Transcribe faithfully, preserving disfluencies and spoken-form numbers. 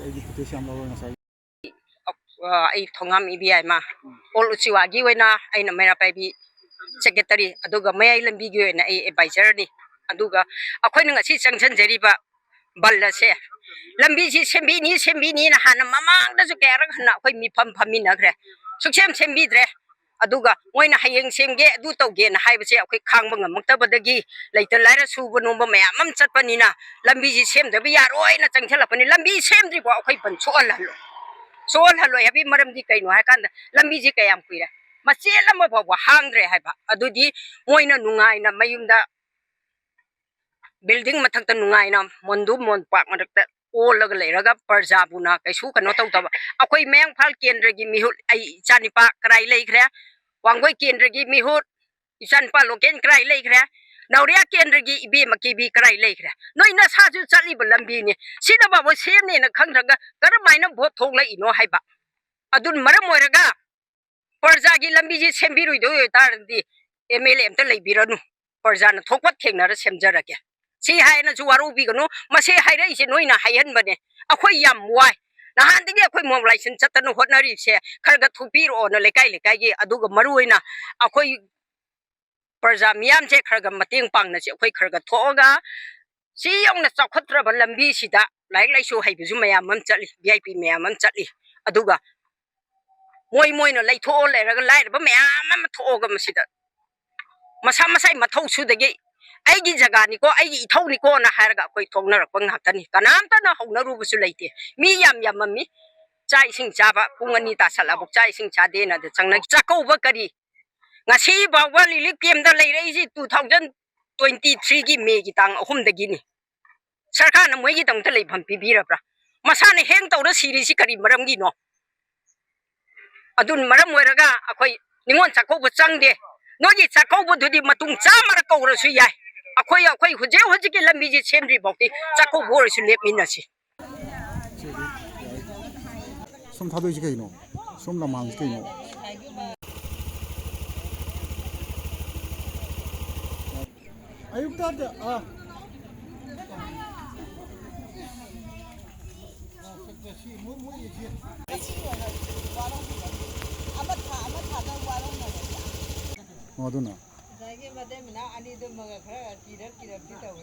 ꯑꯩꯒꯤ ꯐꯨꯇꯦꯖ ꯌꯥꯝ ꯂꯧꯔꯣꯏ ꯉꯁꯥꯏ꯫ ꯑ, ꯑꯩ ꯊꯣꯉꯥꯝ ꯏꯕꯦꯌꯥꯏꯃ, ꯑꯣꯜ ꯎꯆꯤꯋꯥꯒꯤ ꯑꯣꯏꯅ ꯑꯩꯅ ꯃꯩꯔꯥ ꯄꯥꯏꯕꯤ ꯁꯦꯀ꯭ꯔꯦꯇꯔꯤ, ꯑꯗꯨꯒ ꯃꯌꯥꯏ ꯂꯝꯕꯤꯒꯤ ꯑꯣꯏꯅ ꯑꯩ ꯑꯦꯗꯚꯥꯏꯖꯔꯅꯤ꯫ ꯑꯗꯨꯒ ꯑꯩꯈꯣꯏꯅ ꯉꯁꯤ ꯆꯪꯁꯤꯟꯖꯔꯤꯕ ꯕꯟ ꯑꯁꯦ, ꯂꯝꯕꯤꯁꯤ ꯁꯦꯝꯕꯤꯅꯤ, ꯁꯦꯝꯕꯤꯅꯤꯅ ꯍꯥꯟꯅ ꯃꯃꯥꯡꯗꯁꯨ ꯀꯌꯥꯔꯛ ꯍꯟꯅ ꯑꯩꯈꯣꯏ ꯃꯤꯐꯝ ꯐꯝꯃꯤꯟꯅꯈ꯭ꯔꯦ, ꯁꯨꯛꯁꯦꯝ ꯁꯦꯝꯕꯤꯗ꯭ꯔꯦ꯫ ꯑꯗꯨꯒ ꯃꯣꯏꯅ ꯍꯌꯦꯡ ꯁꯦꯝꯒꯦ, ꯑꯗꯨ ꯇꯧꯒꯦꯅ ꯍꯥꯏꯕꯁꯦ ꯑꯩꯈꯣꯏ ꯈꯥꯡꯕ ꯉꯝꯃꯛꯇꯕꯗꯒꯤ, ꯂꯩꯇ ꯂꯥꯏꯔ ꯁꯨꯕ ꯅꯣꯝꯕ ꯃꯌꯥꯝ ꯑꯃ ꯆꯠꯄꯅꯤꯅ, ꯂꯝꯕꯤꯁꯤ ꯁꯦꯝꯗꯕ ꯌꯥꯔꯣꯏꯅ ꯆꯪꯁꯤꯜꯂꯛꯄꯅꯤ꯫ ꯂꯝꯕꯤ ꯁꯦꯝꯗ꯭ꯔꯤꯐꯥꯎ ꯑꯩꯈꯣꯏ ꯕꯟ ꯁꯣꯛꯍꯜꯍꯜꯂꯣꯏ꯫ ꯁꯣꯛꯍꯜꯍꯜꯂꯣꯏ ꯍꯥꯏꯕꯒꯤ ꯃꯔꯝꯗꯤ ꯀꯩꯅꯣ ꯍꯥꯏꯀꯥꯟꯗ, ꯂꯝꯕꯤꯁꯤ ꯀꯌꯥꯝ ꯀꯨꯏꯔꯦ, ꯃꯆꯦꯠ ꯑꯃ ꯐꯥꯎꯕ ꯍꯥꯡꯗ꯭ꯔꯦ ꯍꯥꯏꯕ꯫ ꯑꯗꯨꯗꯤ ꯃꯣꯏꯅ ꯅꯨꯡꯉꯥꯏꯅ ꯃꯌꯨꯝꯗ ꯕꯤꯜꯗꯤꯡ ꯃꯊꯛꯇ ꯅꯨꯡꯉꯥꯏꯅ ꯃꯣꯟꯗꯨ ꯃꯣꯟꯄꯥꯛ ꯃꯔꯛꯇ ꯑꯣꯜꯂꯒ ꯂꯩꯔꯒ ꯄ꯭ꯔꯖꯥꯕꯨꯅ ꯀꯩꯁꯨ ꯀꯩꯅꯣ ꯇꯧꯗꯕ꯫ ꯑꯩꯈꯣꯏ ꯃꯌꯥꯡ ꯏꯝꯐꯥꯜ ꯀꯦꯟꯗ꯭ꯔꯒꯤ ꯃꯤꯍꯨꯠ, ꯑꯩ ꯏꯆꯥꯅꯤꯄꯥ ꯀꯔꯥꯏ ꯂꯩꯈ꯭ꯔꯦ? ꯋꯥꯡꯒꯣꯏ ꯀꯦꯟꯗ꯭ꯔꯒꯤ ꯃꯤꯍꯨꯠ, ꯏꯆꯥꯅꯤꯄꯥ ꯂꯣꯀꯦꯟ ꯀꯔꯥꯏ ꯂꯩꯈ꯭ꯔꯦ? ꯅꯥꯎꯔꯤꯌꯥ ꯀꯦꯟꯗ꯭ꯔꯒꯤ ꯏꯕꯦꯝꯃ ꯀꯦꯕꯤ ꯀꯔꯥꯏ ꯂꯩꯈ꯭ꯔꯦ? ꯅꯣꯏ ꯅꯁꯥꯁꯨ ꯆꯠꯂꯤꯕ ꯂꯝꯕꯤꯅꯤ, ꯁꯤꯗ ꯐꯥꯎꯕ ꯁꯦꯝꯅꯦꯅ ꯈꯪꯗ꯭ꯔꯒ ꯀꯔꯝꯍꯥꯏꯅ ꯚꯣꯠ ꯊꯣꯛꯂꯛꯏꯅꯣ ꯍꯥꯏꯕ꯫ ꯑꯗꯨꯅ ꯃꯔꯝ ꯑꯣꯏꯔꯒ ꯄ꯭ꯔꯖꯥꯒꯤ ꯂꯝꯕꯤꯁꯤ ꯁꯦꯝꯕꯤꯔꯣꯏꯗꯣꯏ ꯑꯣꯏꯇꯥꯔꯗꯤ ꯑꯦꯝ ꯑꯦꯜ ꯑꯦ ꯑꯝꯇ ꯂꯩꯕꯤꯔꯅꯨ, ꯄ꯭ꯔꯖꯥꯅ ꯊꯣꯛꯄ ꯊꯦꯡꯅꯔ ꯁꯦꯝꯖꯔꯒꯦ꯫ ꯁꯤ ꯍꯥꯏꯅꯁꯨ ꯋꯥꯔꯧꯕꯤꯒꯅꯨ, ꯃꯁꯤ ꯍꯥꯏꯔꯛꯏꯁꯦ ꯅꯣꯏꯅ ꯍꯥꯏꯍꯟꯕꯅꯦ꯫ ꯑꯩꯈꯣꯏ ꯌꯥꯝ ꯋꯥꯏ, ꯅꯍꯥꯟꯗꯒꯤ ꯑꯩꯈꯣꯏ ꯃꯣꯕꯤꯂꯥꯏꯖꯦꯁꯟ ꯆꯠꯇꯅ ꯍꯣꯠꯅꯔꯤꯕꯁꯦ ꯈꯔ ꯈꯔ ꯊꯣꯛꯄꯤꯔꯛꯑꯣꯅ ꯂꯩꯀꯥꯏ ꯂꯩꯀꯥꯏꯒꯤ, ꯑꯗꯨꯒ ꯃꯔꯨ ꯑꯣꯏꯅ ꯑꯩꯈꯣꯏ ꯄ꯭ꯔꯖꯥ ꯃꯤꯌꯥꯝꯁꯦ ꯈꯔ ꯈꯔ ꯃꯇꯦꯡ ꯄꯥꯡꯅꯁꯤ꯫ ꯑꯩꯈꯣꯏ ꯈꯔ ꯈꯔ ꯊꯣꯛꯑꯒ ꯁꯤ ꯌꯧꯅ ꯆꯥꯎꯈꯠꯇ꯭ꯔꯕ ꯂꯝꯕꯤꯁꯤꯗ ꯂꯥꯏꯔꯤꯛ ꯂꯥꯏꯁꯨ ꯍꯩꯕꯁꯨ ꯃꯌꯥꯝ ꯑꯃ ꯆꯠꯂꯤ, ꯚꯤ ꯑꯥꯏ ꯄꯤ ꯃꯌꯥꯝ ꯑꯃ ꯆꯠꯂꯤ, ꯑꯗꯨꯒ ꯃꯣꯏ ꯃꯣꯏꯅ ꯂꯩꯊꯣꯛꯑ ꯂꯩꯔꯒ ꯂꯥꯏꯔꯕ ꯃꯌꯥꯝ ꯑꯃ ꯊꯣꯛꯑꯒ ꯃꯁꯤꯗ ꯃꯁꯥ ꯃꯁꯥꯒꯤ ꯃꯊꯧ ꯁꯨꯗꯒꯤ ꯑꯩꯒꯤ ꯖꯒꯥꯅꯤꯀꯣ, ꯑꯩꯒꯤ ꯏꯊꯧꯅꯤꯀꯣꯅ ꯍꯥꯏꯔꯒ ꯑꯩꯈꯣꯏ ꯊꯣꯛꯅꯔꯛꯄ ꯉꯥꯛꯇꯅꯤ꯫ ꯀꯅꯥꯝꯇꯅ ꯍꯧꯅꯔꯨꯕꯁꯨ ꯂꯩꯇꯦ꯫ ꯃꯤ ꯌꯥꯝ ꯌꯥꯝꯃꯝꯃꯤ, ꯆꯥꯛ ꯏꯁꯤꯡ ꯆꯥꯕ ꯄꯨꯡ ꯑꯅꯤ ꯇꯥꯁꯜꯂꯛꯑꯕꯨꯛ ꯆꯥꯛ ꯏꯁꯤꯡ ꯆꯥꯗꯦꯅ ꯑꯗ ꯆꯪꯅꯈꯤ꯫ ꯆꯥꯛꯀꯧꯕ ꯀꯔꯤ? ꯉꯁꯤ ꯐꯥꯎꯕ relief ꯀꯦꯝꯗ ꯂꯩꯔꯛꯏꯁꯤ two thousand twenty three ꯒꯤ ꯃꯦꯒꯤ ꯇꯥꯡ ꯑꯍꯨꯝꯗꯒꯤꯅꯤ꯫ ꯁꯔꯀꯥꯔꯅ ꯃꯣꯏꯒꯤꯗꯃꯛꯇ ꯂꯩꯐꯝ ꯄꯤꯕꯤꯔꯕ꯭ꯔꯥ? ꯃꯁꯥꯅ ꯍꯦꯡ ꯇꯧꯔ ꯁꯤꯔꯤꯁꯤ ꯀꯔꯤ ꯃꯔꯝꯒꯤꯅꯣ? ꯑꯗꯨꯅ ꯃꯔꯝ ꯑꯣꯏꯔꯒ ꯑꯩꯈꯣꯏ ꯅꯤꯉꯣꯜ ꯆꯥꯛꯀꯧꯕ ꯆꯪꯗꯦ꯫ ꯅꯣꯏꯒꯤ ꯆꯥꯛꯀꯧꯕꯗꯨꯗꯤ ꯃꯇꯨꯡ ꯆꯥꯝꯃꯔꯛ ꯀꯧꯔꯁꯨ ꯌꯥꯏ꯫ ꯑꯩꯈꯣꯏ, ꯑꯩꯈꯣꯏ ꯍꯧꯖꯤꯛ ꯍꯧꯖꯤꯛꯀꯤ ꯂꯝꯕꯤꯁꯤ ꯁꯦꯝꯗ꯭ꯔꯤ ꯐꯥꯎꯗꯤ ꯆꯥꯛꯀꯧꯕ ꯑꯣꯏꯔꯁꯨ ꯂꯦꯞꯃꯤꯟꯅꯁꯤ꯫ ꯁꯣꯝ ꯊꯥꯗꯣꯛꯏꯁꯤ ꯀꯩꯅꯣ? ꯁꯣꯝ ꯂꯝꯍꯥꯡꯁꯤ ꯀꯩꯅꯣ? ꯑꯌꯨꯛꯇ, ꯑꯥ꯫ ꯉꯁꯤꯒꯤ ꯑꯣꯏꯅ ꯋꯥꯔꯧꯕꯤꯔꯅꯨ꯫ ꯑꯃ ꯊꯥ ꯑꯃ ꯊꯥꯗ ꯋꯥꯔꯧꯅꯕ꯫ ꯑꯣ, ꯑꯗꯨꯅ? ꯉꯁꯥꯏꯒꯤ ꯃꯇꯩ ꯃꯅꯥꯎ ꯑꯅꯤꯗꯨꯃꯒ ꯈꯔ ꯀꯤꯔꯛ ꯀꯤꯔꯛꯇꯤ ꯇꯧꯏ꯫